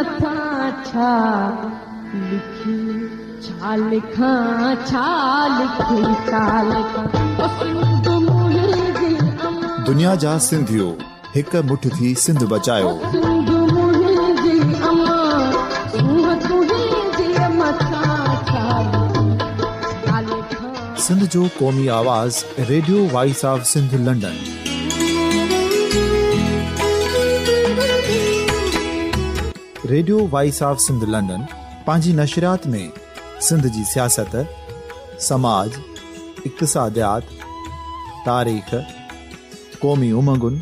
مٿان ڇا لکي ڇا لکان ڇا لکي ڇا لکان او سنڌ منهنجي امان. دنيا جا سنڌيو هڪ مٺ ٿي سنڌ بچايو. او سنڌ منهنجي امان سونهن تنهنجي مٿان ڇا لکي ڇا لکان. سنڌ جو قومي آواز radio voice of Sindh London. Radio voice of Sindh London پنهنجي نشريات ۾ سنڌ جي سياست، سماج، اقتصاديات، تاريخ، قومي امنگن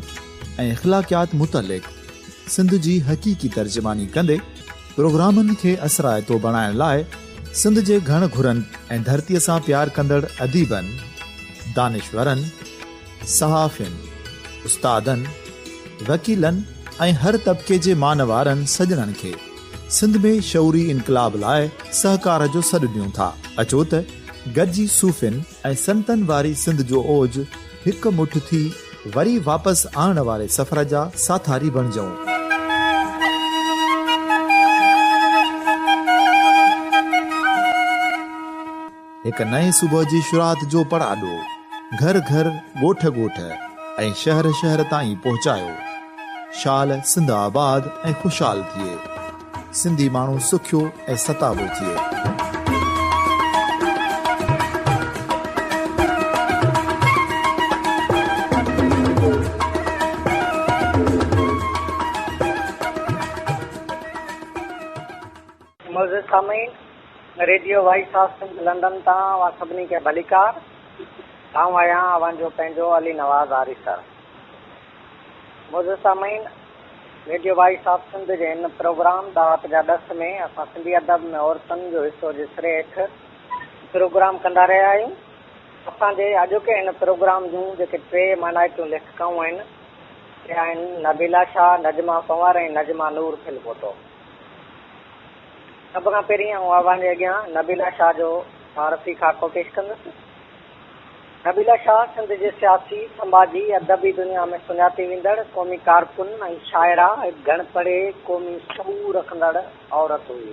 ۽ اخلاقيات متعلق سنڌ جي حقيقي ترجماني ڪندي پروگرامن کي اثرائتو بڻائڻ لاء سنڌ جي گهڻ گهرن ۽ ڌرتيء سان پيار ڪندڙ اديبن، دانشورن، صحافين، استادن، وڪيلن ۽ هر طبقي جي مان وارن سڄڻن کي سنڌ ۾ شعوري انقلاب لاء سهڪار جو سڏ ڏيون ٿا. اچو ته گڏجي صوفين ۽ سنتن واري سنڌ جو اوج هڪ مٺ ٿي وري واپس آڻڻ واري سفر جا ساٿاري بڻجون. هڪ نئين صبح جي شروعات جو پڙاڏو گهر گهر، ڳوٺ ڳوٺ ۽ شهر شهر تائين پهچايو. شال سنڌ آباد ۽ خوشحال ٿئي. سنڌي ماڻهو سکيو ۽ ستابو ٿئي. معزز سامعين، radio voice of Sindh London تان اوهان سڀني کي ڀليڪار. آئون آهيان اوهان جو پنهنجو علي نواز آريسر. معزز سامعين، ريڊيو وائيس آف سنڌ جي هن پروگرام ڏاهپ جا ڏس ۾ اسان سنڌي ادب ۾ عورتن جو حصو جي سري هيٺ پروگرام ڪندا رهيا آهيون. اسان جي اڄوڪي هن پروگرام جون جيڪي ٽي مانائتيون ليکڪائون آهن، سي آهن نبيلا شاهه، نجمه پنهور ۽ نجمه نور ڦلپوٽو. سڀ کان پهرين آئون اوهان جي اڳيان نبيلا شاهه جو تعارفي خاڪو پيش ڪندس. نبيلا شاهه سنڌ جي سياسي، سماجي، ادبي دنيا ۾ سڃاتي ويندڙ قومي ڪارڪن ۽ شاعره ۽ گهڻ پڙهي قومي شعور رکندڙ عورت هئي.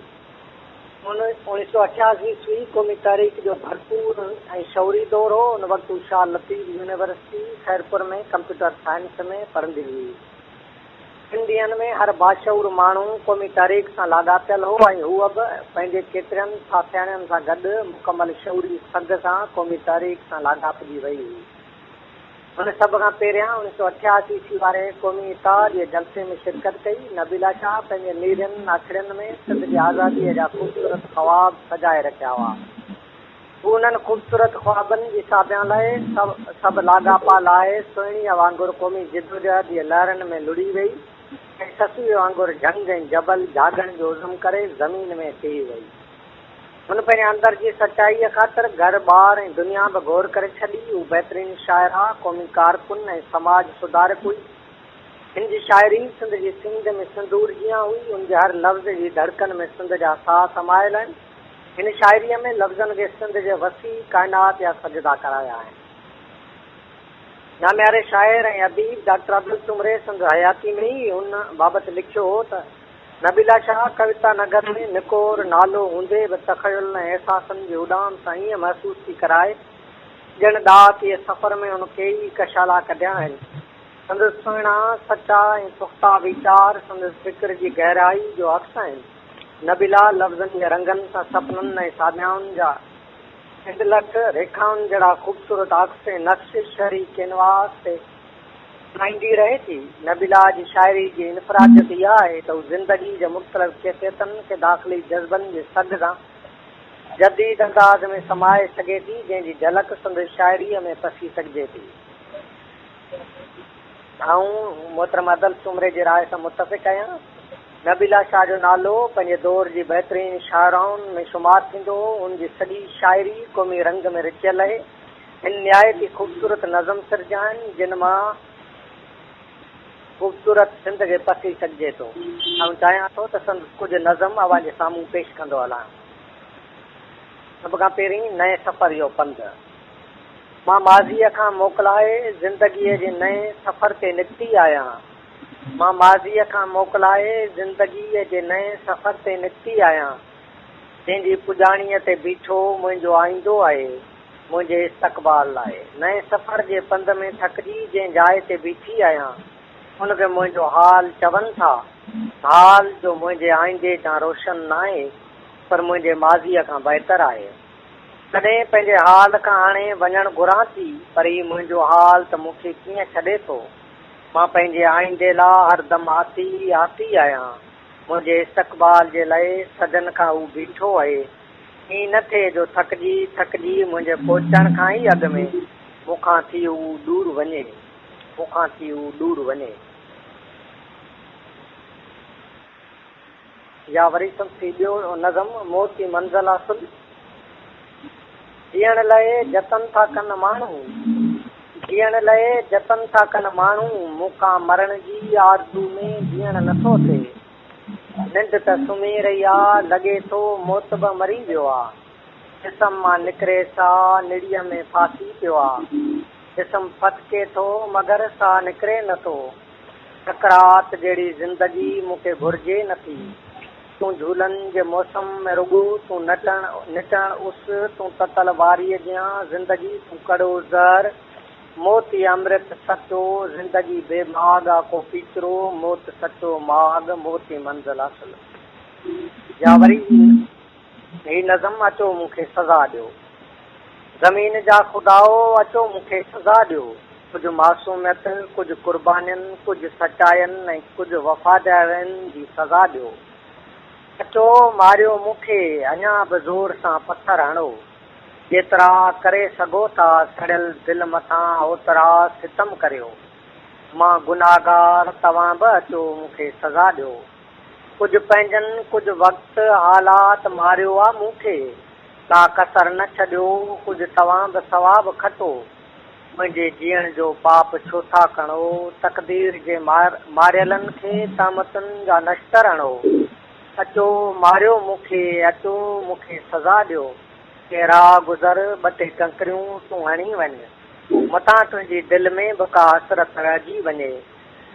هن 1988 عيسوي قومي تحريڪ جو ڀرپور ۽ شعوري دور هو. ان وقت هو Shah Latif university Khairpur ۾ computer science ۾ پڙهندي هئي. تن ڏينهن ۾ هر باشعور ماڻهو قومي تحريڪ سان لاڳاپيل هو ۽ هوء به پنهنجي ڪيترين ساٿياڻين سان گڏ مڪمل شعوري سگهه سان قومي تحريڪ سان لاڳاپجي وئي هئي. هن سڀ کان پهريان 1988 عيسوي واري قومي اتحاد جي جلسي ۾ شرڪت ڪئي. نبيلا شاهه پنهنجي نيرين اکڙين ۾ سنڌ جي آزاديء جا خوبصورت خواب سجائي رکيا هئا. هو انهن خوبصورت خوابن جي ساڀيان لاء سڀ لاڳاپا لاهي سهڻيء وانگر قومي جدوجهد جي لهرن ۾ لڙهي ويئي ۽ سسئيء وانگر جهنگ ۽ جبل جهاڳڻ جو عزم ڪري زمين ۾ پيهي ويئي. هن پنهنجي اندر جي سچائيء خاطر گهر ٻار ۽ دنيا به گهور ڪري ڇڏي. هو بهترين شاعره، قومي ڪارڪن ۽ سماج سڌارڪ هئي. هن جي شاعري سنڌ جي سينڌ ۾ سندور جيان هئي. هن جي هر لفظ جي ڌڙڪن ۾ سنڌ جا ساهه سمايل آهن. هن شاعريء ۾ لفظن کي سنڌ جي وسيع ڪائنات جا سجدا ڪرايا آهن. نامياري شاعر ۽ اديب ڊاڪٽر عبدل سومري سندس حياتي ۾ ئي هن بابت لکيو هو ته، نبيلا شاهه ڪويتا نگر ۾ نڪور نالو هوندي به تخيل ۽ احساسن جي اڏام سان ائين محسوس ٿي ڪرائي، ڄڻ ڏات جي سفر ۾ هن ڪيئي ڪشالا ڪڍيا آهن. سندس سهڻا، سچا ۽ پختا ويچار سندس فڪر جي گهرائي جو عڪس آهن. نبيلا لفظن جي رنگن سان سپنن ۽ ساڀيائن جا انڊلٺ ريکائن جهڙا خوبصورت عڪس ۽ نقش شعري ڪينواس تي اڻائيندي رهي ٿي. نبيلا جي شاعري جي انفراديت اها آهي ته هو زندگي جي مختلف ڪيفيتن کي داخلي جذبن جي سگهه سان جديد انداز ۾ سمائي سگهي ٿي، جنهن جي جهلڪ سندس شاعريء ۾ پسي سگهجي ٿي. آئون محترم ادل سومري جي راء سان متفق آهيان. نبيلا شاهه جو نالو پنهنجي دور جي بهترين شاعرائن ۾ شمار ٿيندو هو. هن جي سڄي شاعري قومي رنگ ۾ رچيل اهي. هن نهايت ئي خوبصورت نظم سرجيا آهن، جن مان خوبصورت سنڌ کي پسي سگهجي ٿو. آئون چاهيان ٿو ته سندس ڪجهه نظم اوهان جي سامهون پيش ڪندو هلان. سڀ کان پهرين نئين سفر جو پنڌ. مان ماضيء کان موڪلائي زندگيء جي نئين سفر تي نڪتي آهيان. مان ماضيء کان موڪلائي زندگيء جي نئين سفر تي نڪتي آهيان، جنهن جي پڄاڻيء تي بيٺو منهنجو آئيندو آهي، منهنجي استقبال لاء. نئين سفر جي پنڌ ۾ ٿڪجي جنهن جاء تي بيٺي آهيان، ان کي منهنجو حال چون ٿا. حال جو منهنجي آئيندي کان روشن ناهي، پر منهنجي ماضيء کان بهتر آهي. ڪڏهن پنهنجي حال کان هاڻي وڃڻ گهران ٿي، پر هي منهنجو حال ته مون کي ڪيئن ڇڏي ٿو. مان پنهنجي آئيندي لا هر دم آتي ئي آتي آهيان. منهنجي استقبال جي لئه صدين کان هو بيٺو اهي. ائين نه ٿئي جو ٿڪجي ٿڪجي منهنجي پهچڻ کان ئي اڳ ۾ مون کان ٿي هو ڏور وڃي. مون کان ٿي هو ڏور وڃي. يا وري سندس هي ٻيو نظم موت ئي منزل حاصل. جيئڻ لئه جتن ٿا ڪن ماڻهو. جيئڻ لئه جتن ٿا ڪن ماڻهو، مون کان مرڻ جي آرزو ۾ جيئڻ نٿو ٿئي. ننڊ ته سمهي رهي آ، لڳي ٿو موت به مري ويو آ. جسم مان نڪري ساهه نڙيء ۾ ڦاسي پيو آ. جسم ڦٿڪي ٿو مگر ساهه نڪري نٿو. سڪرات جهڙي زندگي مون کي گهرجي نه ٿي. تون جهولن جي موسم ۾ رڳو تون نٽهڻ نٽهڻ اس تون تتل واريء جيان زندگي تون ڪڙو زهر موت ئي امرت سچو زندگي بي ماڳ آ ڪو پيچرو موت سچو ماڳ موت ئي منزل اصل يا وري هي نظم اچو مون کي سزا ڏيو. زمين جا خدائو اچو مون کي سزا ڏيو. ڪجهه معصوميت، ڪجهه قربانين، ڪجهه سچاين ۽ ڪجهه وفادارين جي سزا ڏيو. اچو ماريو مون کي، اڃا به زور سان پٿر هڻو. جيترا ڪري سگهو ٿا سڙيل دل مٿان اوترا ستم ڪريو. مان گناهگار توهان به اچو مون کي سزا ڏيو. ڪجهه پنهنجن ڪجهه وقت حالات ماريو آ مون کي، ڪا ڪسر نه ڇڏيو، ڪجهه توهان به ثواب کٽو، منهنجي جيئڻ جو پاپ ڇو ٿا کڻو، تقدير جي ماريلن کي تهمتن جا نشتر هڻو، اچو ماريو مون کي، اچو مون کي سزا ڏيو، ڪي راهه گذر ٻه ٽي ڪنڪريون تون هڻي وڃ، متان تنهنجي دل ۾ به ڪا حسرت رهجي وڃي.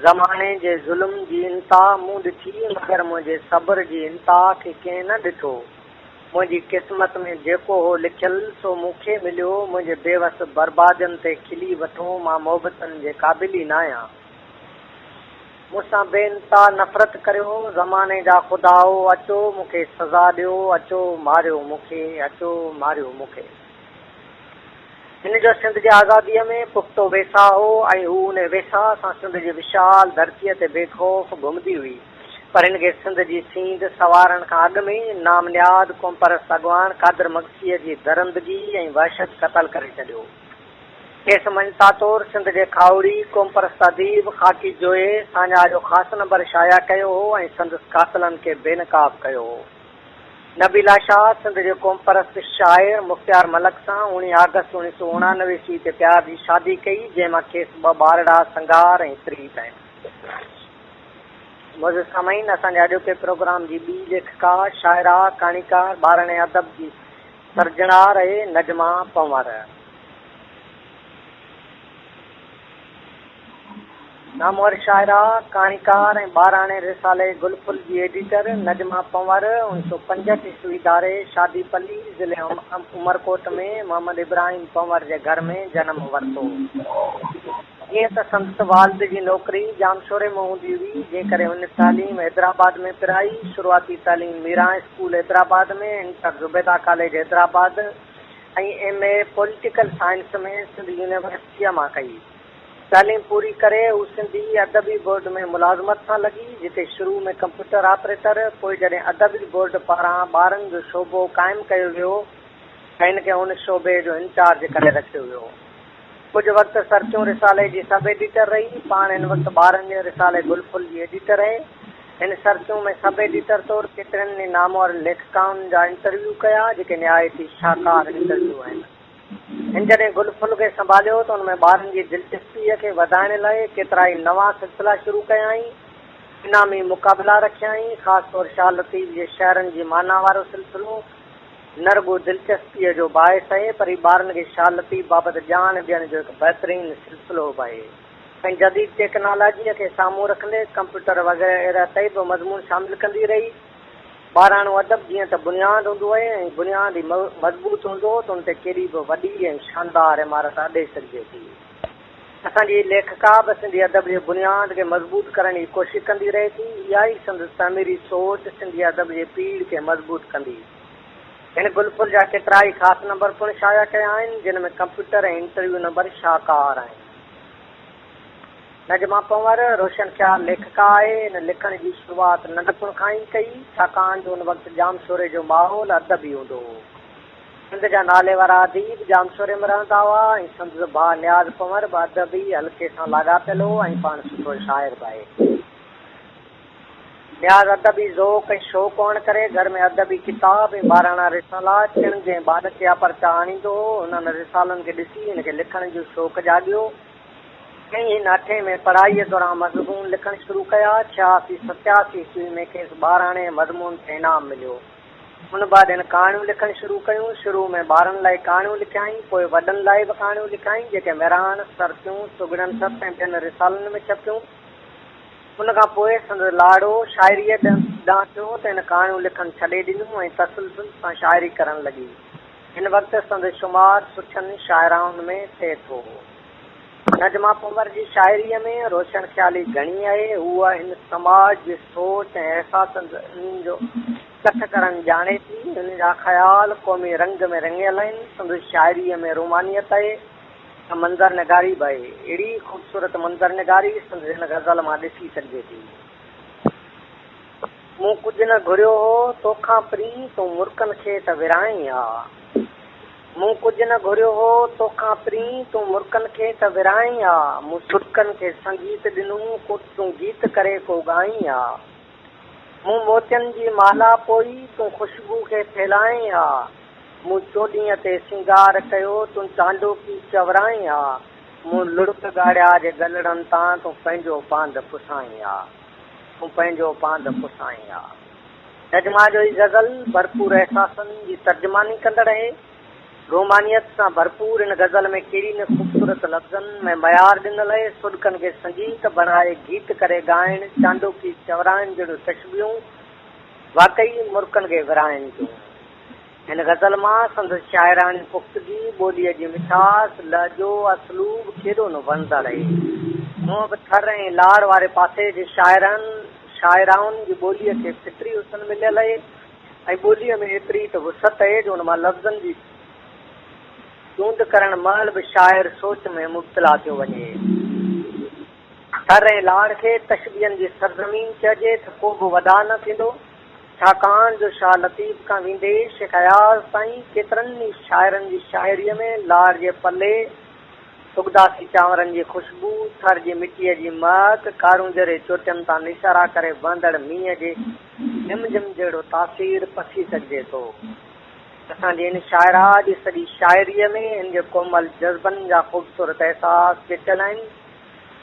زماني جي ظلم جي انتها مون ڏٺي، مگر منهنجي صبر جي انتها کي ڪنهن نه ڏٺو. منهنجي قسمت ۾ جيڪو هو لکيل، سو مون کي مليو. منهنجي بيوس بربادين تي کلي وٺو، مان محبتن جي قابل ئي ناهيان. مون سان بي انتها نفرت ڪريو، زماني جا خدائو، اچو مون کي سزا ڏيو، اچو ماريو مون کي، اچو ماريو مون کي. هن جو سنڌ جي آزاديء ۾ پختو ويساهه هو ۽ هو ان ويساهه سان سنڌ جي وشال ڌرتيء تي بي خوف گهمندي هئي. پر هن کي سنڌ جي سينڌ سنوارڻ کان اڳ ۾ نام نهاد قومپرست اڳواڻ قادر مگسيء جي درندگي ۽ وحشت قتل ڪري ڇڏيو. کيس مڃتا طور سنڌ جي کاهوڙي قومپرست اديب خاڪي جويي ساڃاهه جو خاص نمبر شايع ڪيو هو ۽ سندس قاتلن کي بي نقاب ڪيو هو. نبيلا شاهه سنڌ جي قومپرست شاعر مختيار ملڪ سان اوڻيهه آگسٽ 1989 عيسوي تي پيار جي شادي ڪئي، جنهن مان کيس ٻه ٻارڙا سنگهار ۽ پريت آهن. معزز سامعين اسان جي اڄوڪي پروگرام جي ٻي ليکڪا، شاعره، ڪهاڻيڪار، ٻاراڻي ادب جي سرجڻهار اهي نجمه پنهور. نامور شاعره، ڪهاڻيڪار ۽ ٻاراڻي رسالي گل ڦل جي ايڊيٽر نجمه پنهور 1965 عيسوي ڌاري شادي پلي، ضلعي عمرڪوٽ ۾ محمد ابراهيم پنهور جي گهر ۾ جنم ورتو. جيئن ته سندس والد جي نوڪري ڄامشوري ۾ هوندي هئي، جنهن ڪري هن تعليم حيدرآباد ۾ پرائي. شروعاتي تعليم Miran school Hyderabad ۾، inter Zubaida college Hyderabad ۽ M A political science ۾ Sindh يونيورسٽيء مان ڪئي. تعليم پوري ڪري هو سنڌي ادبي بورڊ ۾ ملازمت سان لڳي، جتي شروع ۾ ڪمپيوٽر آپريٽر، پوء جڏهن ادبي بورڊ پاران ٻارن جو شعبو قائم ڪيو ويو ته هن کي ان شعبي جو انچارج ڪري رکيو ويو. ڪجهه وقت سرتيون رسالي جي سب ايڊيٽر رهي. پاڻ هن وقت ٻارن جي رسالي گل ڦل جي ايڊيٽر اهي. هن سرتيون ۾ سب ايڊيٽر طور ڪيترين ئي نامور ليکڪائن جا انٽرويو ڪيا، جيڪي نهايت ئي شاهڪار انٽرويو آهن. هن جڏهن گل ڦل کي سنڀاليو ته ان ۾ ٻارن جي دلچسپيء کي وڌائڻ لاء ڪيترائي نوان سلسلا شروع ڪيائين، انعامي مقابلا رکيائين، خاص طور شاهه لطيف جي شعرن جي معنيٰ وارو سلسلو نه رڳو دلچسپيء جو باعث آهي پر هي ٻارن کي شاهه لطيف بابت ڄاڻ ڏيڻ جو هڪ بهترين سلسلو به آهي. ۽ جديد ٽيڪنالاجيء کي سامهون رکندي ڪمپيوٽر وغيره تي به مضمون شامل ڪندي رهي. ٻاراڻو ادب جيئن ته بنياد هوندو آهي ۽ بنياد ئي مضبوط هوندو ته ان تي ڪيڏي به وڏي ۽ شاندار عمارت اڏي سگهجي ٿي. اسان جي ليکڪا به سنڌي ادب جي بنياد کي مضبوط ڪرڻ جي ڪوشش ڪندي رهي ٿي. اها ئي سندس تعميري سوچ سنڌي ادب جي پيڙهه کي مضبوط ڪندي. هن گل ڦل جا ڪيترائي خاص نمبر پڻ شايع ڪيا آهن، جن ۾ ڪمپيوٽر ۽ انٽرويو نمبر شاهڪار آهن. نجما پنهور روشن خيال ليکڪا آهي. هن لکڻ جي شروعات ننڍپڻ کان ئي ڪئي، ڇاڪاڻ جو ان وقت ڄامشوري جو ماحول ادبي هوندو هو. سنڌ جا ناليوارا اديب ڄامشوري ۾ رهندا هئا ۽ سندس ڀاء نياز پنهور به ادبي حلقي سان لاڳاپيل هو ۽ پاڻ سٺو شاعر به آهي. نياز ادبي ذوق ۽ شوق هئڻ ڪري گهر ۾ ادبي ڪتاب ۽ ٻاراڻا رسالا، چڻنگ ۽ ٻالڪيا پرچا آڻيندو هو. انهن رسالن کي ڏسي هن کي لکڻ جو شوق جاڳيو ۽ هن اٺين ۾ پڙهائيء دوران مضمون لکڻ شروع ڪيا. ڇهاسي ستياسي عيسوي ۾ کيس ٻاراڻي مضمون تي انعام مليو. ان بعد هن ڪهاڻيون لکڻ شروع ڪيون. شروع ۾ ٻارن لاء ڪهاڻيون لکيائين، پوء وڏن لاء به ڪهاڻيون لکيائين، جيڪي مهراڻ، سرتيون، سگهڙن ست ۽ ٻين رسالن ۾ ڇپيون. ان کان پوء سندس لاڙو شاعريء ڏانهن ٿيو ته هن ڪهاڻيون لکڻ ڇڏي ڏنيون ۽ تسلسل سان شاعري ڪرڻ لڳي. هن وقت سندس شمار سٺن شاعرائن ۾ ٿئي ٿو. نجما پنهور جي شاعريء ۾ روشن خيالي گهڻي آهي. هوء هن سماج جي سوچ ۽ احساسن جو ڪٺ ڪرڻ ڄاڻي ٿي. هن جا خيال قومي رنگ ۾ رڱيل آهن. سندس شاعريء ۾ رومانيت آهي. ته منظر نگاري به آهي. اهڙي ئي خوبصورت منظر نگاري سندس هن غزل مان ڏسي سگهجي ٿي. مون ڪجهه نه گهريو هو توکان پرين، تون مرڪن کي ته ورهائين ها. مون ڪجهه نه گهريو هو توکان پرين، تون مرڪن کي ته ورهائين ها. مون سڏڪن کي سنگيت ڏنو، ڪو تون گيت ڪري ڪو ڳائين ها. مون موتين جي مالا پوئي، تون خوشبو کي ڦهلائين ها. مون چوڏهينء تي سينگار ڪيو، تون چانڊوڪي چورائين ها. مون لڙڪ ڳاڙيا جي ڳلڙن تان، تون پنهنجو پاند پسائين ها. تون پنهنجو پاند پسائين ها. نجما جو هي غزل ڀرپور احساسن جي ترجماني ڪندڙ اهي. رومانيت سان ڀرپور هن غزل ۾ ڪيڏي نه خوبصورت لفظن ۾ معيار ڏنل اهي. سڏڪن کي سنگيت بڻائي گيت ڪري ڳائڻ، چانڊوڪي چورائڻ جهڙيون تشبيهون واقعي مرڪن کي ورهائين ٿيون. هن غزل مان سندس شاعراڻي پختگي، ٻوليء جي مٺاس، لهجو، اسلوب ڪيڏو نه وڻندڙ اهي. هونء به ٿر ۽ لاڙ واري پاسي جي شاعرن، شاعرائن جي ٻوليء کي فطري حسن مليل اهي ۽ ٻوليء ۾ ايتري ته وسعت اهي جو ان مان لفظن جي چونڊ ڪرڻ مهل به شاعر سوچ ۾ مبتلا ٿيو وڃي. ٿر ۽ لاڙ کي تشبيهن جي سرزمين چئجي ته ڪو به وڌاء نه ٿيندو، ڇاڪاڻ جو شاهه لطيف کان ويندي شيخ اياز تائين ڪيترن ئي شاعرن جي شاعريء ۾ لاڙ جي پلي، سڳداسي چانورن جي خوشبو، ٿر جي مٽيء جي مهڪ، ڪارونجهري چوٽين تان نشارا ڪري وهندڙ مينهن جي جھم جھم جهڙو تاثير پسي سگهجي ٿو. اسان جي هن شاعره جي سڄي شاعريء ۾ هن جي ڪومل جذبن جا خوبصورت احساس چٽيل آهن.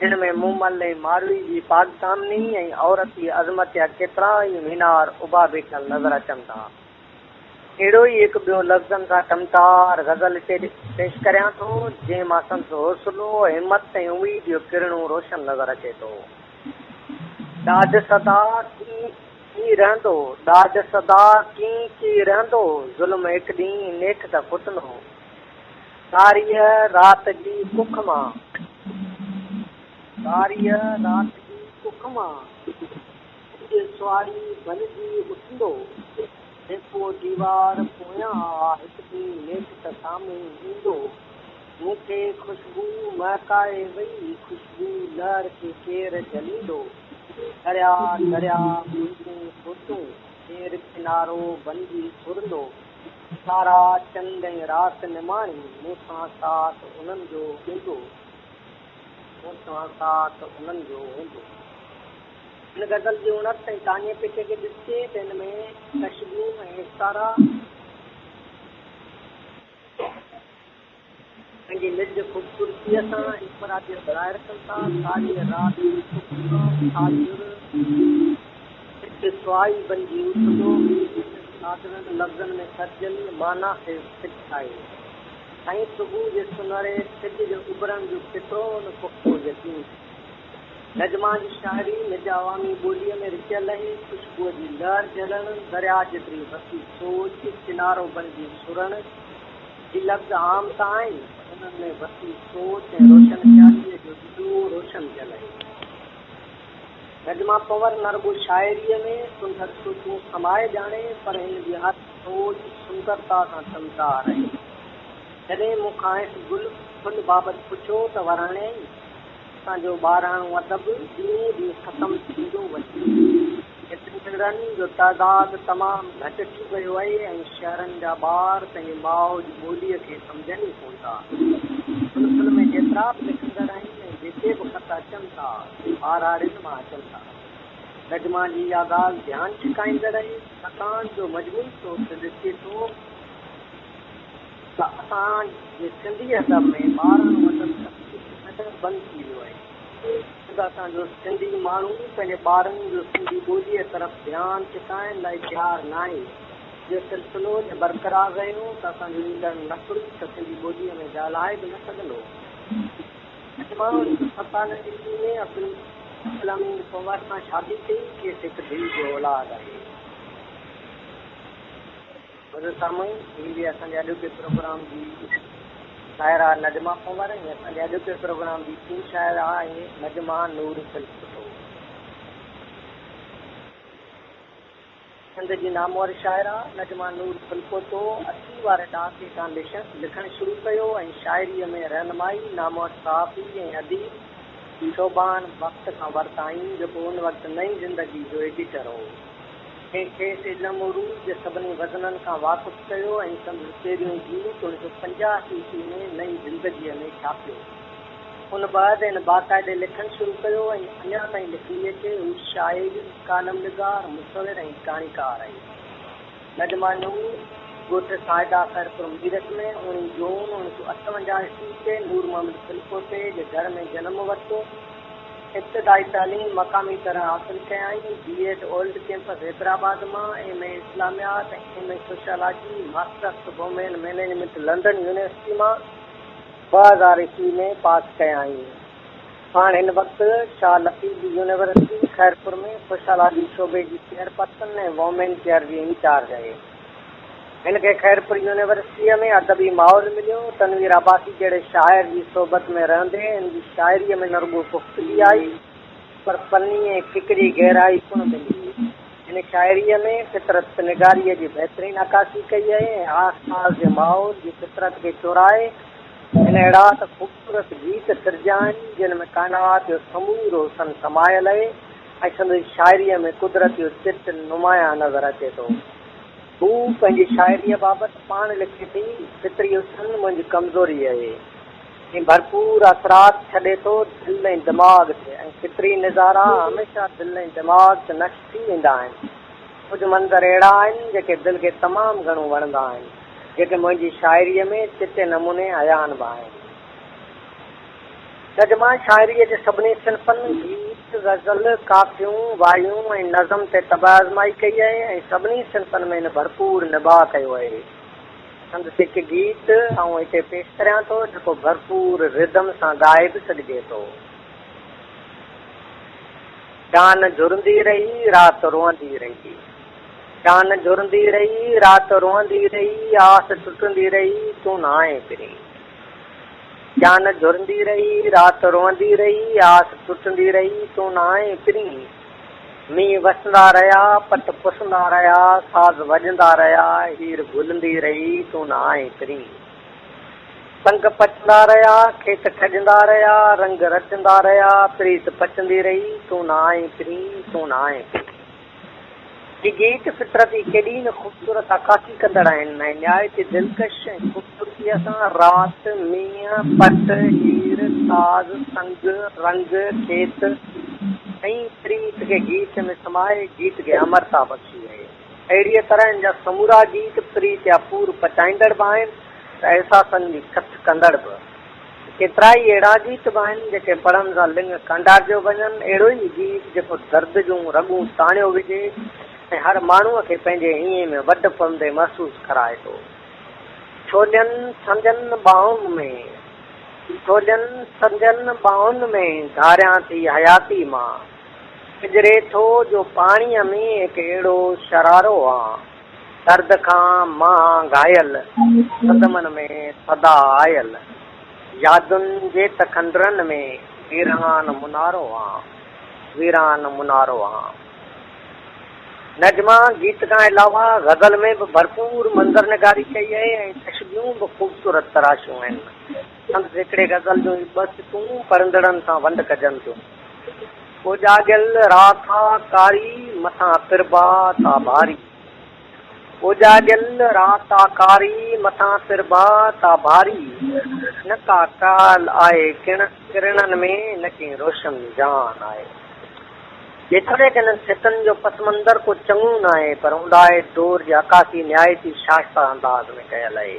جن ۾ مومل ۽ ماروي جي پاڪدامني ۽ عورتي عظمت جا ڪيترا ئي مينار اڀا بيٺل نظر اچن ٿا. اهڙو ئي هڪ ٻيو لفظن سان ٽمٽار غزل هتي پيش ڪريان ٿو، جنهن مان سندس حوصلو، همت ۽ اميد جو ڪرڻو روشن نظر اچي ٿو. ڏاڍ سدا ڪين ڪي رهندو، ڏاڍ سدا ڪين ڪي رهندو، ظلم هڪ ڏينهن نيٺ ته ڦٽندو. ڪاريء رات جي ڪک مان. ڪاريء رات جي ڪک مان. سج سواري بنجي اٿندو. جيڪو ديوار پويان آ، هڪ ڏينهن نيٺ ته سامهون ايندو. مون کي خوشبو مهڪائي وئي، خوشبو لهر کي ڪير جهليندو. دريا دريا منهنجون سوچون، ڪير ڪنارو بنجي سرندو. تارا چنڊ ۽ رات نماڻي، مون سان ساٿ انهن جو هوندو. مون سان ساٿ انهن جو هوندو. هن غزل جي اڻت ۽ تاڃي پيٽي کي ڏسجي ته هن ۾ تشبيهون ۽ استعارا پنهنجي نج خوبصورتيء سان انفراديت ظاهر ڪن ٿا. ساريء رات جي سک سان ساجهر هڪ سهائي بنجي اٿندو. سادڙن لفظن ۾ سرجيل معنيٰ خيز سٽ آهي. سائين صبح جي سونهري سج جي اڀرڻ جو ڪيترو نه پختو يقين. نجما جي شاعري نج عوامي ٻوليء ۾ رچيل آهي. خوشبوء جي لهر جهلڻ، درياء جيتري وسيع سوچ، ڪنارو بڻجي سرڻ، هي لفظ عام ته آهن، پر انهن ۾ وسيع سوچ ۽ روشن خياليء جو ڏيئو روشن ٿيل آهي. نجما پنهور نه رڳو شاعريء ۾ سندر سوچون سمائي ڄاڻي، پر هن جي هر سوچ سندرتا سان ٽمٽار آهي. جڏهن مون کانئس گل ڦل بابت پڇيو ته وراڻيائين. اسان جو ٻاراڻو ادب ڏينهون ڏينهن ختم ٿيندو وڃي. لکندڙن جو تعداد تمام گهٽ ٿي ويو آهي ۽ شهرن جا ٻار پنهنجي ماء جي ٻوليء کي سمجهن ئي ڪونه ٿا. گل ڦل ۾ جيترا به لکندڙ آهن ۽ جيڪي به خط اچن ٿا، سي ٻهراڙين مان اچن ٿا. نجما جي اها ڳالهه ڌيان ڇڪائيندڙ آهي، ڇاڪاڻ جو مجموعي طور تي ڏسجي ٿو ته اسان جي سنڌي ادب ۾ ٻاراڻو ادب تقريبن بند ٿي ويو آهي. خود اسان جو سنڌي ماڻهو پنهنجي ٻارن جو سنڌي ٻوليء طرف ڌيان ڇڪائڻ لاء تيار ناهي. اهو سلسلو جي برقرار رهيو ته اسان جو ايندڙ نسل ته سنڌي ٻوليء ۾ ڳالهائي به نه سگهندو. اڄ مان 1997 عيسوي ۾ عبدالامين پنهور سان شادي ڪئي، کيس هڪ ڌيء جو اولاد آهي. حضرت سامعين هي هئي اسان جي اڄوڪي پروگرام جي شاعره نجمه پنهور ۽ اسان جي اڄوڪي پروگرام جي ٽين شاعره آهي نجمه نور ڦلپوٽو. سنڌ جي نامور شاعره نجمه نور ڦلپوٽو 80 واري ڏهاڪي کان لکڻ شروع ڪيو ۽ شاعريء ۾ رهنمائي نامور صحافي ۽ اديب شعبان بخت کان ورتائين جيڪو ان وقت نئين زندگي جو ايڊيٽر هو. جنهن کيس علم عروض جي سڀني وزنن کان واقف ڪيو ۽ سندس پهريون گيت 1985 عيسوي ۾ نئين زندگيء ۾ ڇاپيو. ان بعد هن باقاعدي لکڻ شروع ڪيو ۽ اڃا تائين لکندي اچي. هو شاعر، ڪالم نگار، مصور ۽ ڪهاڻيڪار آهي. نجمه نور، ڳوٺ سائده خيرپور ميرس ۾ اوڻيهه جون 1958 عيسوي تي نور محمد ڦلپوٽي جي گهر ۾ جنم ورتو. ابتدائي تعليم مقامي طرح حاصل ڪيائين. B Ed old campus Hyderabad مان، M A Islamiyat ۽ M A sociology, masters women management London university مان 2000 عيسوي ۾ پاس ڪيائين. پاڻ هن وقت شاهه لطيف يونيورسٽي خيرپور ۾ سوشالاجي شعبي جي چيئرپرسن ۽ وومين چيئر جي انچارج آهي. هن کي خيرپور يونيورسٽيء ۾ ادبي ماحول مليو. تنوير عباسي جهڙي شاعر جي صحبت ۾ رهندي هن جي شاعريء ۾ نه رڳو پختگي آئي، پر فني ۽ فڪري گهرائي پڻ ملي. هن شاعريء ۾ فطرت نگاريء جي بهترين عڪاسي ڪئي آهي ۽ آس پاس جي ماحول جي فطرت کي چورائي هن اهڙا ته خوبصورت گيت سرجيا آهن، جن ۾ ڪائنات جو سمورو حسن سمايل آهي ۽ سندس شاعريء ۾ قدرت جو چٽ نمايان نظر اچي ٿو. هوء پنهنجي شاعريء بابت پاڻ لکي ٿي، فطري حسن منهنجي ڪمزوري آهي ۽ ڀرپور اثرات ڇڏي ٿو دل ۽ دماغ تي ۽ فطري نظارا هميشه دل ۽ دماغ تي نقش ٿي ويندا آهن. ڪجهه منظر اهڙا آهن جيڪي دل کي تمام گهڻو وڻندا آهن، جيڪي منهنجي شاعريء ۾ چٽي نموني عيان به آهن. نجمه شاعريء جي سڀني صنفن، گيت، غزل، ڪافيون، وايون ۽ نظم تي طبع آزمائي ڪئي آهي ۽ سڀني صنفن ۾ هن ڀرپور نڀاء ڪيو آهي. سندس هڪ گيت آئون هتي پيش ڪريان ٿو، جيڪو ڀرپور ردم سان ڳائي به سگهجي ٿو. جان جهرندي رهي، رات روئندي رهي. جان جهرندي رهي، رات روئندي رهي، آس ٽٽندي رهي، تون نه آئين پرين. جان جهرندي رهي، رات روئندي رهي، آس ٽٽندي رهي، تون نه آئين پرين. مينهن وسندا رهيا، پٽ پسندا رهيا، ساز وڄندا رهيا، هير گهلندي رهي، تون نه آئين پرين. سنگ پچندا رهيا، کيت کڄندا رهيا، رنگ رچندا رهيا، پريت پچندي رهي، تون نه آئين پرين، تون نه آئين پرين. هي گيت فطرت جي ڪيڏي نه خوبصورت عڪاسي ڪندڙ آهن ۽ نهايت ئي دلڪش ۽ خوبصورتيء سان رات، مينهن، پٽ، هير، ساز، سنگ، رنگ، کيت ۽ پريت کي گيت ۾ سمائي گيت کي امرتا بخشي آهي. اهڙيء طرح هن جا سمورا گيت پريت جا پور پچائيندڙ به آهن ته احساسن جي ڪٿ ڪندڙ به. ڪيترائي اهڙا گيت به آهن، جيڪي پڙهڻ سان لڱ ڪانڊارجيو وڃن. اهڙو ئي گيت جيڪو درد جون رڳون تاڻيو وجهي ۽ هر ماڻهوء کي پنهنجي هينئين ۾ وڍ پوندي محسوس ڪرائي ٿو. ڇو ڏين سندين ٻانهن ۾. ٿولين سندين ٻانهن ۾ گهاريان ٿي حياتي مان. پڄري ٿو جو پاڻيء ۾ هڪ اهڙو شرارو آن. درد کان مان گهايل، صدمن ۾ سدا آيل. يادن جي ته کنڊرن ۾ ويران منارو آن، ويران منارو آن. نجمه گيت کان علاوه غزل ۾ به ڀرپور منظر نگاري ڪئي آهي ۽ تشبيهون به خوبصورت تراشيون آهن. سندس هڪڙي غزل جون هي ٻه سٽون پڙهندڙن سان ونڊ ڪجن ٿيون. اوجاڳيل رات آ ڪاري، مٿان پرڀات آ ڀاري. اوجاڳيل رات آ ڪاري، مٿان پرڀات آ ڀاري. نه ڪا ڪال آهي ڪرڻن ۾، نه ڪي روشن جان آهي. جيتوڻيڪ انهن سٽن جو پس منظر ڪو چڱو ناهي، پر اونداهي دور جي عڪاسي نهايت ئي شائسته انداز ۾ ڪيل آهي.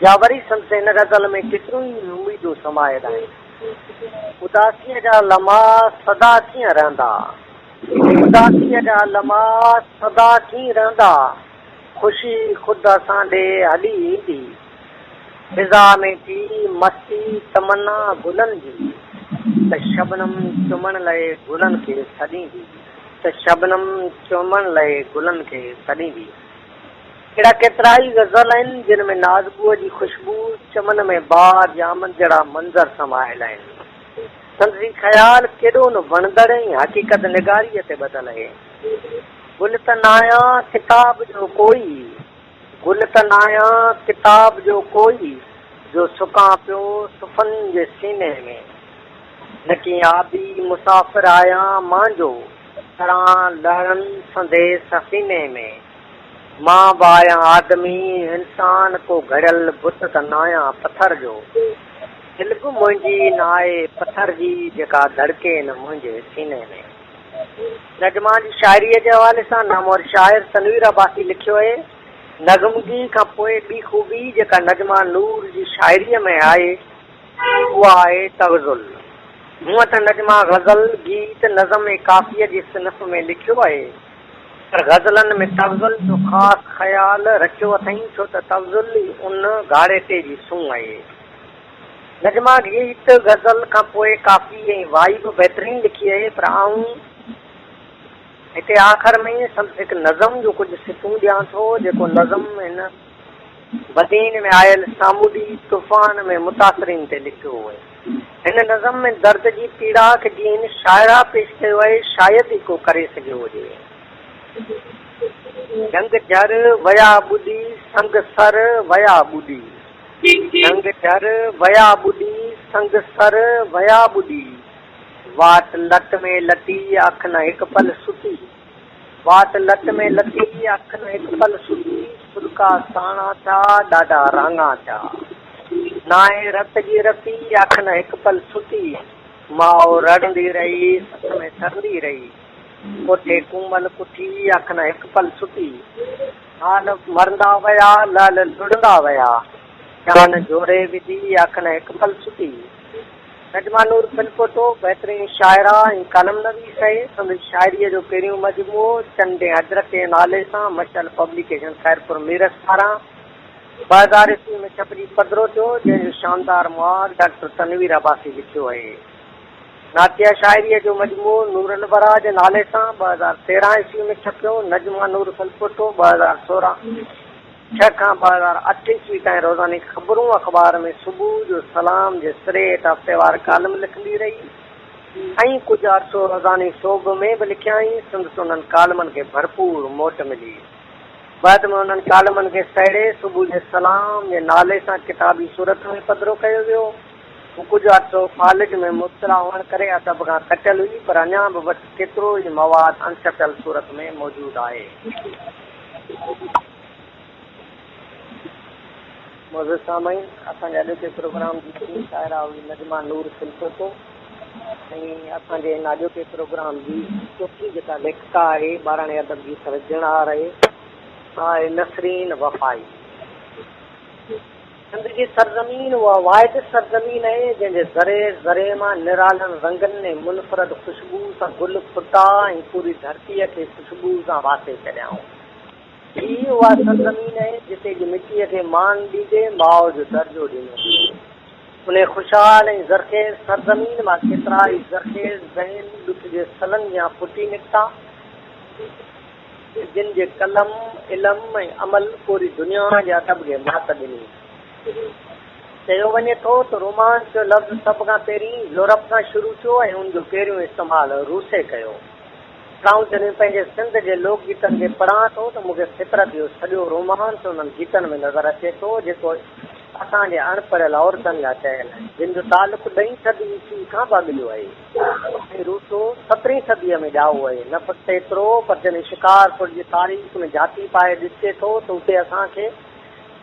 يا وري سندس هن غزل ۾ ڪيتريون ئي اميدون سمايل آهن. اداسيء جا لمحا سدا ڪيئن رهندا؟ اداسيء جا لمحا سدا ڪيئن رهندا؟ خوشي خود اسان ڏي هلي ايندي. فضا ۾ ٿي مستي تمنا گلن جي، ته شبنم چمڻ لئه گلن کي سڏيندي، ته شبنم چمڻ لئه گلن کي سڏيندي. اهڙا ڪيترائي غزل آهن، جن ۾ نازبوء جي خوشبو، چمن ۾ بهار جي آمد جهڙا منظر سمايل آهن. سندس هي خيال ڪيڏو نه وڻندڙ ۽ حقيقت نگاريء تي ٻڌل آهي. گل ته ناهيان ڪتاب جو ڪوئي، گل ته ناهيان ڪتاب جو ڪوئي، جو سڪان پيو صفحن جي سيني ۾. نه ڪي آبي مسافر آهيان مان جو، تران لهرن سندي سفيني ۾. مان به آهيان آدمي، انسان، ڪو گهڙيل بت ته ناهيان پٿر جو. دل به منهنجي ناهي پٿر جي، جيڪا ڌڙڪي نه منهنجي سيني ۾. نجمه جي شاعريء جي حوالي سان نامور شاعر تنوير عباسي لکيو اهي، نغمگي کان پوء ٻي خوبي جيڪا نجمه نور جي شاعريء ۾ آهي، اها آهي تغزل. هونء ته نجمه غزل، گيت، نظم ۽ ڪافيء جي صنف ۾ لکيو آهي، پر غزلن ۾ تغزل جو خاص خيال رکيو اٿائين، ڇو ته تغزل ئي ان گهاڙيٽي جي سونهن آهي. نجمه گيت، غزل کان پوء ڪافي ۽ وائي به بهترين لکي آهي، پر آئون هتي آخر ۾ سندس هڪ نظم جون ڪجهه سٽون ڏيان ٿو، جيڪو نظم هن بدين ۾ آيل سامونڊي طوفان ۾ متاثرين تي لکيو هو. هن نظم ۾ درد جي پيڙا کي جيئن هن شاعره پيش ڪيو آهي، شايد ئي ڪو ڪري سگهيو هجي. جهنگ جهر ويا ٻڏي، سنگ سر ويا ٻڏي. جهنگ جهر ويا ٻڏي، سنگ سر ويا ٻڏي. واٽ لٽ ۾ لٽي، اک نه هڪ پل ستي. واٽ لٽ ۾ لٽي، اک نه هڪ پل ستي. سڏڪا ساڻا ٿيا، ڏاڍا راڱا ٿيا. ناهي رت جي رتي، اک نه هڪ پل ستي. ماء رڙندي رهي، سس ۾ سرندي رهي. ڪوٺي ڪومل ڪٺي، اک نه هڪ پل ستي. حال مرندا ويا، لعل لڙندا ويا. جان جوڙي وڌي، اک نه هڪ پل ستي. نجمه نور ڦلپوٽو بهترين شاعره ۽ ڪالم نويس آهي. سندس شاعريء جو پهريون مجموعو چنڊ ۽ اجرڪ جي نالي سان مشعل پبليڪيشن خيرپور ميرس پاران 2000 عيسوي ۾ ڇپجي پڌرو ٿيو، جنهن جو شاندار مهاڳ ڊاڪٽر تنوير عباسي لکيو آهي. نعتيه شاعريء جو مجموعو نور الوريٰ جي نالي سان 2013 عيسوي ۾ ڇپيو. نجمه نور ڦلپوٽو 2016 ڇهه کان 2008 عيسوي تائين روزاني خبرون اخبار ۾ صبح جو سلام جي سري هيٺ هفتيوار ڪالم لکندي رهي ۽ ڪجهه عرصو روزاني سوڀ ۾ به لکيائين. سندس انهن ڪالمن کي ڀرپور موٽ ملي. بعد ۾ انهن ڪالمن کي سهيڙي صبح جي سلام جي نالي سان ڪتابي صورت ۾ پڌرو ڪيو ويو. هو ڪجهه عرصو فالج ۾ مبتلا هئڻ ڪري ادب کان ڪٽيل هئي، پر اڃا به وٽس ڪيترو ئي مواد اڻڇپيل صورت ۾ موجود آهي. معزز سامعين، اسان جي اڄوڪي پروگرام جي ٽين شاعره هئي نجمه نور سلسوتو ۽ اسان جي هن اڄوڪي پروگرام جي چوٿين جيڪا ليکڪا آهي، ٻاراڻي ادب جي سرجڻهار آهي، سا آهي نسرين وفائي. سنڌ جي سرزمين اها واحد سرزمين آهي، جنهن جي ذري ذري مان نرالن رنگن ۽ منفرد خوشبوء سان گل ڦٽا ۽ پوري ڌرتيء کي خوشبوء سان واسي ڇڏيائون. هي اها سرزمين آهي جتي جي مٽيء کي مان ڏيندي ماء جو درجو ڏنو ويو. انهيء خوشحال ۽ زرخيز سرزمين مان ڪيترائي زرخيز ذهن ڏک جي سلن جيان ڦٽي نڪتا، جن جي قلم، علم ۽ عمل پوري دنيا جي ادب کي مات ڏني. چيو وڃي ٿو ته رومانس جو لفظ سڀ کان پهرين يورپ کان شروع ٿيو ۽ ان جو پهريون استعمال روسي ڪيو. پر آئون جڏهن پنهنجي سنڌ جي لوڪ گيتن کي پڙهان ٿو ته مون کي فطرت جو سڄو رومانس انهن گيتن ۾ نظر اچي ٿو، جيڪو اسان جي اڻ پڙهيل عورتن جا چيل آهن، جن جو تعلق ڏهين صدي عيسوي کان به اڳ جو آهي ۽ روسو سترهين صديء ۾ ڄائو آهي. نه فقط ايترو پر جڏهن شڪارپور جي تاريخ ۾ جهاتي پائي ڏسجي ٿو ته اتي اسان کي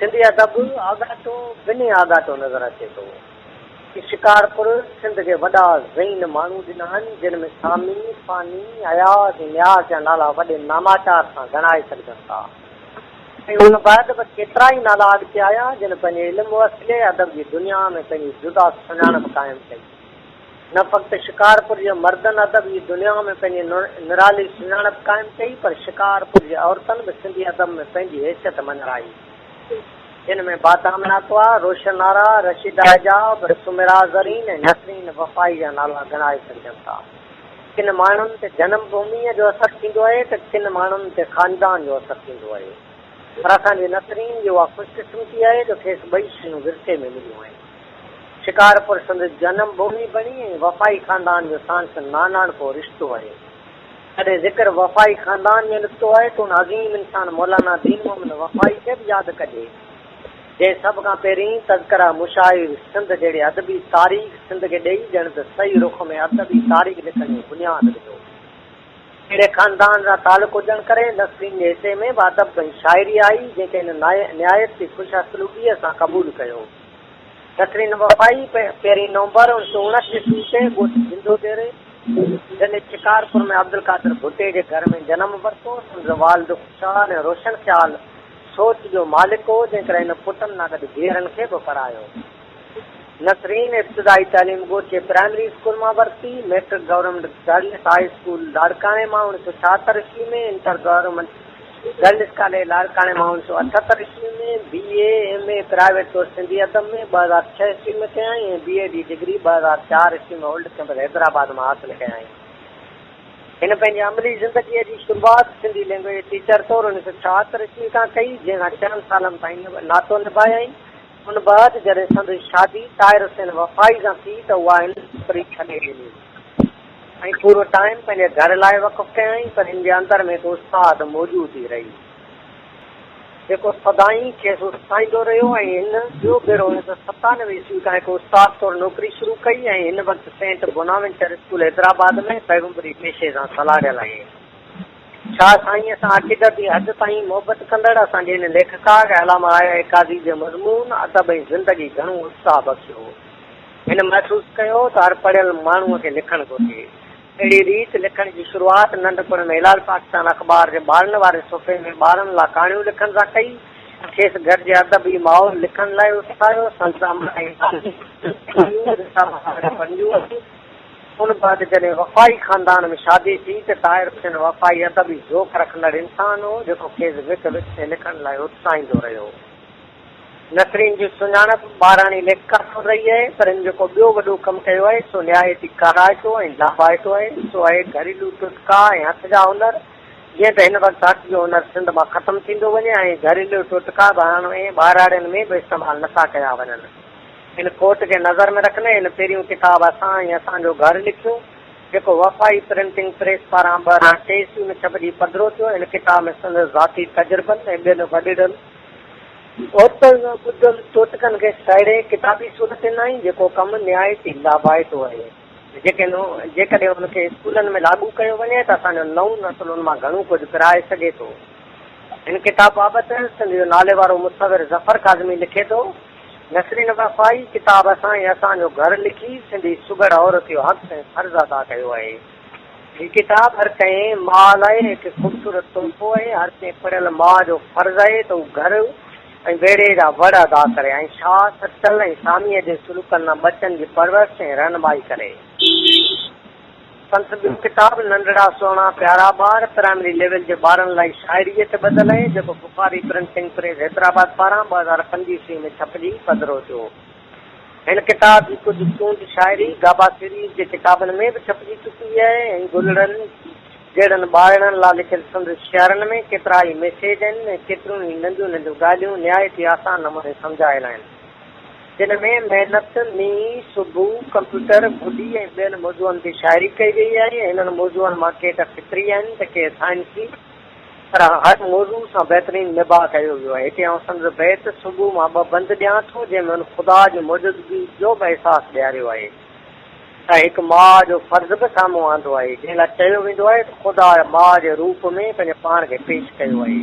سنڌي ادب آڳاٽو بنهه آڳاٽو نظر اچي ٿو. شڪارپور سنڌ کي وڏا ذهين ماڻهو ڏنا آهن، جن ۾ سامي، فاني، اياز ۽ نياز جا نالا وڏي ناماچار سان ڳڻائي سگهجن ٿا ۽ ان بعد به ڪيترائي نالا اڳتي آيا، جن پنهنجي علم وسيلي ادب جي دنيا ۾ پنهنجي جدا سڃاڻپ قائم ڪئي. نه فقط شڪارپور جي مردن ادب جي دنيا ۾ پنهنجي نرالي سڃاڻپ قائم ڪئي، پر شڪارپور جي عورتن به سنڌي ادب ۾ پنهنجي حيثيت مڃرائي. جن ۾ بادام ناکوا، روشن آرا، رشيده حجاب، سميرا زرين ۽ نسرين وفائي جا نالا ڳڻائي سگهجن ٿا. ڪن ماڻهن تي جنم ڀوميء جو اثر ٿيندو آهي ته ڪن ماڻهن تي خاندان جو اثر ٿيندو آهي. پر اسان جي نسرين جي اها خوشقسمتي آهي جو کيس ٻئي شيون ورثي ۾ مليون آهن. شڪارپور سندس جنم ڀومي بڻي ۽ وفائي خاندان جو ساڻس ناناڻڪو رشتو آهي. جڏهن ذڪر وفائي خاندان جو نڪتو آهي ته ان عظيم انسان مولانا دين محمد وفائي کي به ياد ڪجي، جنهن سڀ کان پهرين تذڪره مشاهير سنڌ جهڙي ادبي تاريخ سنڌ کي ڏئي ڄڻ ته صحيح رخ ۾ ادبي تاريخ لکڻ جو بنياد وڌو. اهڙي خاندان سان تعلق هجڻ ڪري نسرين جي حصي ۾ به ادب ۽ شاعري آئي، جنهن کي هن نهايت ئي خوش اسلوبيء سان قبول ڪيو. نسرين وفائي پهرين نومبر اڻ سؤ اڻهٺ عيسوي تي ڳوٺ جندو ديري، ضلعي شڪارپور ۾ عبدالقادر ڀٽي جي گهر ۾ جنم ورتو. سندس والد خوشحال ۽ روشن خيال سوچ جو مالڪ هو، جنهن ڪري هن پٽن سان گڏ ڌيئرن کي به پڙهايو. نسرين ابتدائي تعليم ڳوٺ جي پرائمري اسڪول مان ورتي. Matric government girls high school لاڙڪاڻي مان اڻ سؤ ڇاهتر عيسوي ۾، انٽر گورنمينٽ گرلس ڪاليج لاڙڪاڻي مان اڻ سؤ اٺهتر عيسوي ۾، بي اي، ايم اي پرائيويٽ طور سنڌي ادب ۾ 2006 عيسوي ۾ ڪيائين ۽ بي ايڊ جي ڊگري 2004 عيسوي ۾ اولڊ ڪئمپس حيدرآباد مان حاصل ڪيائين. هن پنهنجي عملي زندگيء جي شروعات سنڌي لئنگويج ٽيچر طور 1976 عيسوي کان ڪئي، جنهن سان ڇهن سالن تائين ناتو نڀايائين. ان بعد جڏهن سندس شادي طاهر حسين وفائي سان ٿي ته اها هن نوڪري ڇڏي ڏني ۽ پورو ٽائيم پنهنجي گهر لاء وقف ڪيائين، پر هن جي اندر ۾ هڪ استاد موجود ئي رهي. جيڪو سدائين کيس اتساهيندو رهيو ۽ هن ٻيو ڀيرو 1997 عيسوي کان هڪ استاد طور نوڪري شروع ڪئي ۽ هن وقت سينٽ بوناوينچر اسڪول حيدرآباد ۾ پيغمبري پيشي سان سلهاڙيل آهي. شاهه سائينء سان عقيدت جي حد تائين محبت ڪندڙ اسان جي هن ليکڪا کي علامه آء آء قاضي جي مضمون ادب ۽ زندگي گهڻو اتساهه بخشيو. هن محسوس ڪيو ته هر پڙهيل ماڻهوء کي لکڻ گهرجي. اهڙي ريت لکڻ جي شروعات ننڍپڻ ۾ هلال پاڪستان اخبار جي ٻارن واري صفحي ۾ ٻارن لا ڪهاڻيون لکڻ سان ڪئي. کيس گهر جي ادبي ماحول لکڻ لاء اتساهيو. سندس امڙ ۽ ناني رسالا وغيره پڙهنديون هيون. ان بعد جڏهن وفائي خاندان ۾ شادي ٿي ته طاهر حسين وفائي ادبي ذوق رکندڙ انسان هو، جيڪو کيس وک وک تي لکڻ لاء اتساهيندو رهيو. نسرين جي سڃاڻپ ٻاراڻي ليکڪا طور رهي آهي، پر هن جيڪو ٻيو وڏو ڪم ڪيو آهي، سو نهايت ئي ڪارائتو ۽ لاڀائتو آهي، سو آهي گهريلو ٽوٽڪا ۽ هٿ جا هنر. جيئن ته هن وقت هٿ جو هنر سنڌ مان ختم ٿيندو وڃي ۽ گهريلو ٽوٽڪا به هاڻ ٻهراڙين ۾ به استعمال نٿا ڪيا وڃن. ان کوٽ کي نظر ۾ رکندي هن پهريون ڪتاب اسان ۽ اسان جو گهر لکيو، جيڪو وفائي پرنٽنگ پريس پاران 2003 عيسوي ۾ ڇپجي پڌرو ٿيو. هن ڪتاب ۾ سندس ذاتي تجربن ۽ ٻين وڏڙن عورتن سان ٻڌل ٽوٽڪن کي سهيڙي ڪتابي صورت ڏنائين، جيڪو ڪم نهايت ئي لاڀائتو آهي. جيڪڏهن ان کي اسڪولن ۾ لاڳو ڪيو وڃي ته اسان جو نئون نسل ان مان گهڻو ڪجهه پرائي سگهي ٿو. هن ڪتاب بابت سنڌ جو ناليوارو مصور ظفر ڪاظمي لکي ٿو، نسرين وفائي ڪتاب اسان ۽ اسان جو گهر لکي سنڌي سگهڙ عورت جو حق ۽ فرض ادا ڪيو آهي. هي ڪتاب هر ڪنهن ماء لاء هڪ خوبصورت تحفو آهي. هر ڪنهن پڙهيل ماء جو فرض آهي ته هو گهر ۽ ويڙهي جا وڙ ادا ڪري ۽ شاهه، سچل ۽ ساميء جي سلوڪن سان ٻچن جي پرورش ۽ رهنمائي ڪري. سندس ٻيو ڪتاب ننڍڙا سهڻا پيارا ٻار پرائمري ليول جي ٻارن لاء شاعريء تي ٻڌل آهي، جيڪو بخاري پرنٽنگ پريس حيدرآباد پاران 2005 عيسوي ۾ ڇپجي پڌرو ٿيو. هن ڪتاب جي ڪجهه چونڊ شاعري گابا سيريز جي ڪتابن ۾ به ڇپجي چڪي آهي ۽ گلڙن جهڙن ٻارڙن لا لکيل سندس شعرن ۾ ڪيترا ئي ميسيج آهن ۽ ڪيتريون ئي ننڍيون ننڍيون ڳالهيون نهايت ئي آسان نموني سمجهايل آهن، جن ۾ محنت، مينهن، صبح، ڪمپيوٽر، گڏي ۽ ٻين موضوعن تي شاعري ڪئي وئي آهي. هنن موضوعن مان ڪي ته فطري آهن ته ڪي سائنسي، پر هر موضوع سان بهترين نباهه ڪيو ويو آهي. هتي آئون سندس بيت صبح مان ٻه بند ڏيان ٿو، جنهن ۾ هن خدا جي موجودگي جو به احساس ڏياريو آهي ۽ هڪ ماء جو فرض به سامهون آندو آهي، جنهن لاء چيو ويندو آهي ته خدا ماء جي روپ ۾ پنهنجي پاڻ کي پيش ڪيو آهي.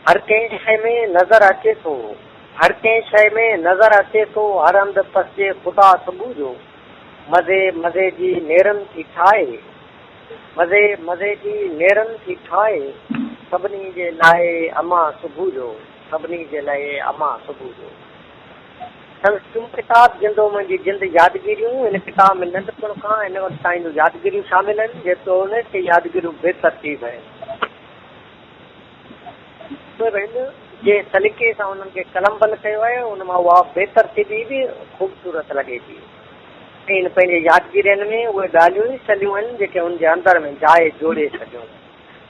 هر ڪنهن شيء ۾ نظر اچي ٿو، هر ڪنهن شيء ۾ نظر اچي ٿو، هر هنڌ پسجي خدا صبح جو، مزي مزي جي نيرن ٿي ٺاهي. مزي مزي جي نيرن ٿي ٺاهي، سڀني جي لاء امان صبح جو، سڀني جي لاء امان صبح جو. سندس ٽيون ڪتاب جندو منهنجي جند يادگيريون، هن ڪتاب ۾ ننڍپڻ کان هن وقت تائين جون يادگيريون شامل آهن، جيتوڻيڪ ڪي يادگيريون بي ترتيب آهن. پر هن جنهن سليقي سان انهن کي قلمبند ڪيو آهي، ان مان اها بي ترتيبي به خوبصورت لڳي ٿي. ۽ هن پنهنجي يادگيرين ۾ اهي ڳالهيون ئي سليون آهن، جيڪي هن جي اندر ۾ جاء جوڙي ڇڏيون.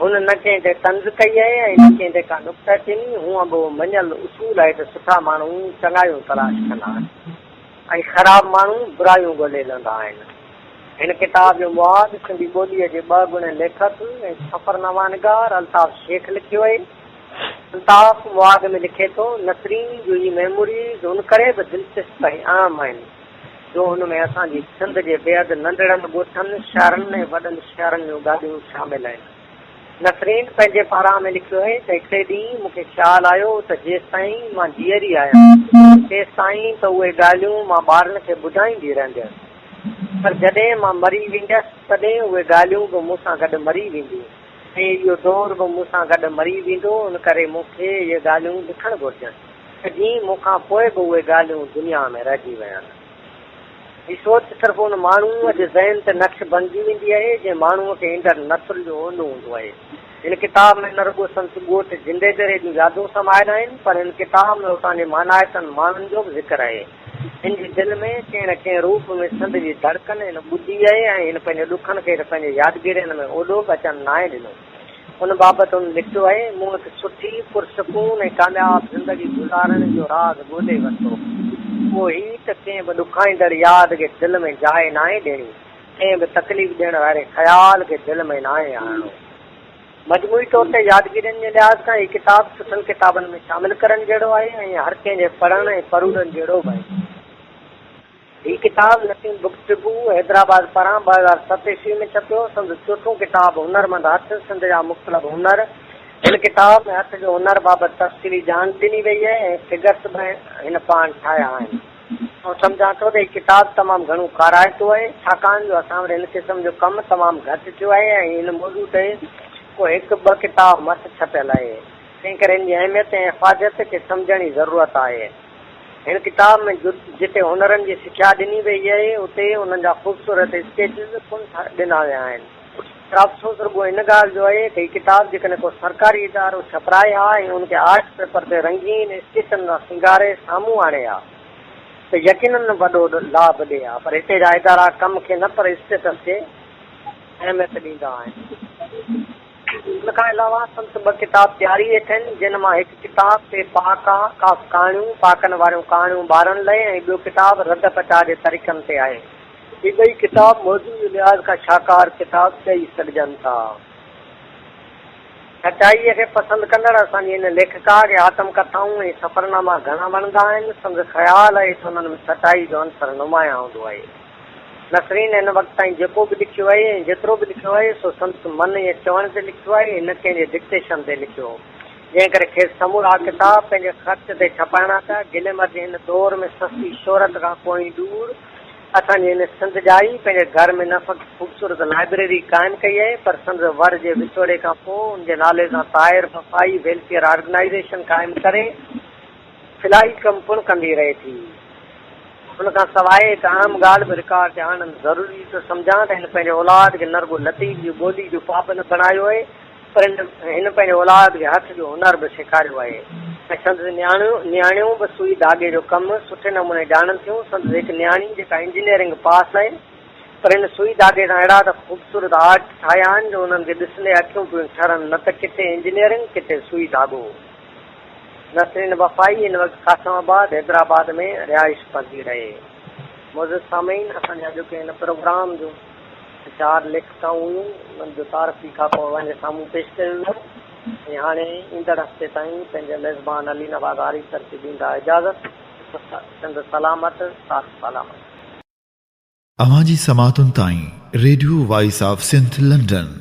هن نه ڪنهن تي طنز ڪئي آهي ۽ نه ڪنهن تي ڪا نڪته چيني. هونء به اهو مڃيل اصول آهي ته سٺا ماڻهو چڱايون تلاش ڪندا آهن ۽ خراب ماڻهو برايون ڳولي لهندا آهن. هن ڪتاب جو مواد سنڌي ٻوليء جي ٻه گڻي ليکڪ ۽ سفرنامانگار الطاف شيخ لکيو آهي. الطاف مواد ۾ لکي ٿو، نسرين جون هي ميموريز ان ڪري به دلچسپ ۽ اهم آهن، جو ان ۾ اسان جي سنڌ جي بيحد ننڍڙن ڳوٺن، شهرن ۽ وڏن شهرن جون ڳالهيون شامل آهن. نسرين پنهنجي پاران ۾ لکيو آهي ته هڪڙي ڏينهن مون کي خيال آيو ته جيستائين مان جيئري آهيان، تيستائين ته اهي ڳالهيون مان ٻارن کي ٻڌائيندي رهنديس، پر جڏهن مان مري وينديس، تڏهن اهي ڳالهيون به مون سان گڏ مري وينديون ۽ اهو دور به مون سان گڏ مري ويندو، ان ڪري مون کي اهي ڳالهيون لکڻ گهرجن. ته جيئن مون کان پوء به اهي ڳالهيون دنيا ۾ رهجي وڃن. هي سوچ صرف ان ماڻهوء جي ذهن تي نقش بڻجي ويندي آهي، جنهن ماڻهوء کي ايندڙ نسل جو اونو هوندو آهي. هن ڪتاب ۾ نه رڳو سندس ڳوٺ جندي دري جون يادون سمايل آهن، پر هن ڪتاب ۾ اتان جي مانائتن ماڻهن جو به ذڪر آهي. هن جي دل ۾ ڪنهن نه ڪنهن روپ ۾ سنڌ جي ڌڙڪن هن ٻڌي آهي ۽ هن پنهنجي ڏکن کي پنهنجي يادگيرين ۾ اوڏو به اچڻ ناهي ڏنو. ان بابت هن لکيو آهي، مون هڪ سٺي، پرسڪون ۽ ڪامياب زندگي گذارڻ جو راز ڳولي ورتو. اهو هي ته ڪنهن به ڏکائيندڙ ياد کي دل ۾ جاء ناهي ڏيڻي، ڪنهن به تڪليف ڏيڻ واري خيال کي دل ۾ ناهي آڻڻو. مجموعي طور تي يادگيرين جي لحاظ کان هي ڪتاب سٺن ڪتابن ۾ شامل ڪرڻ جهڙو آهي ۽ هر ڪنهن جي پڙهڻ ۽ پروڙڻ جهڙو به آهي. هي ڪتاب نسيم بڪس ڊپو، حيدرآباد پاران 2007 عيسوي ۾ ڇپيو. سندس چوٿون ڪتاب هنرمند هٿ، سنڌ جا مختلف هنر. هن ڪتاب ۾ هٿ جو هنر بابت تفصيلي ڄاڻ ڏني وئي آهي ۽ فگرس به هن پاڻ ٺاهيا آهن. آئون سمجهان ٿو ته هي ڪتاب تمام گهڻو ڪارائتو آهي، ڇاڪاڻ جو اسان وٽ هن قسم جو ڪم تمام گهٽ ٿيو آهي ۽ هن موضوع تي ڪو هڪ ٻه ڪتاب مس ڇپيل آهي. تنهن ڪري هن جي اهميت ۽ افاديت کي سمجهڻ جي ضرورت آهي. هن ڪتاب ۾ جتي هنرن جي سکيا ڏني ويئي آهي، اتي انهن جا خوبصورت اسڪيچز پڻ ڏنا ويا آهن. پر افسوس رڳو ان ڳالهه جو آهي ته هي ڪتاب جيڪڏهن ڪو سرڪاري ادارو ڇپرائي ها ۽ ان کي آرٽ پيپر تي رنگين اسڪيچن سان سينگاري سامهون آڻي ها ته يقينن وڏو لاڀ ڏئي ها، پر هتي جا ادارا ڪم کي نه پر اسٽيٽس کي اهميت ڏيندا آهن. ان کان علاوه سندس ٻه ڪتاب تياري هيٺ آهن، جن مان هڪ ڪتاب ٽي پهاڪا، ڪاف ڪهاڻيون، پهاڪن واريون ڪهاڻيون ٻارن لئه ۽ ٻيو ڪتاب رڌ پچاء جي طريقن تي آهي. هي ٻئي ڪتاب موضوع جي لحاظ کان شاهڪار ڪتاب چئي سگهجن ٿا. سچائيء کي پسند ڪندڙ اسان جي هن ليکڪا کي آتم ڪٿائون ۽ سفرناما گهڻا وڻندا آهن. سندس خيال آهي ته انهن ۾ سچائي جو عنصر نمايان هوندو آهي. نسرين هن وقت تائين جيڪو به لکيو آهي ۽ جيترو به لکيو آهي سو سندس من ۽ چوڻ تي لکيو آهي ۽ نه ڪنهن جي ڊڪٽيشن تي لکيو جنهن ڪري کيس سمورا ڪتاب پنهنجي خرچ تي ڇپائڻا پيا. گليمر جي هن دور ۾ سستي شهرت کان ڪوهين ڏور اسان جي هن سنڌ ڄائي پنهنجي گهر ۾ نه فقط خوبصورت لائبريري قائم ڪئي آهي پر سندس ور جي وڇوڙي کان پوء ان جي نالي سان طاهر وفائي ويلفيئر آرگنائيزيشن قائم ڪري فلاحي ڪم پڻ ڪندي رهي ٿي. ان کان سواء هڪ اهم ڳالهه به رڪارڊ تي آڻڻ ضروري ٿو سمجهان ته هن پنهنجي اولاد کي نه رڳو لطيف جي ٻولي جو پابند بڻايو آهي پر هن پنهنجي اولاد کي هٿ جو هنر به سيکاريو آهي. ۽ سندس نياڻيون به سوئي ڌاڳي جو ڪم سٺي نموني ڄاڻن ٿيون. سندس هڪ نياڻي جيڪا انجنيئرنگ پاس آهي پر هن سوئي ڌاڳي سان اهڙا ته خوبصورت آرٽ ٺاهيا آهن جو انهن کي ڏسندي اکيون پيون ٺرن نه ته ڪٿي انجنيئرنگ ڪٿي سوئي ڌاڳو. نسرين وفائي هن وقت قاسم آباد حيدرآباد ۾ رهائش پذير آهي. معزز سامعين اسان جي اڄوڪي هن پروگرام جون چار ليکڪائون هيون انهن جو تعارفي خاڪو اوهان جي سامهون پيش ڪيو ويو. ۽ هاڻي ايندڙ هفتي تائين پنهنجي ميزبان علي نواز آريسر کي ڏيندا اجازت. سنڌ سلامت، ساٿ سلامت. اوهان جي سماعتن تائين radio voice of Sindh London.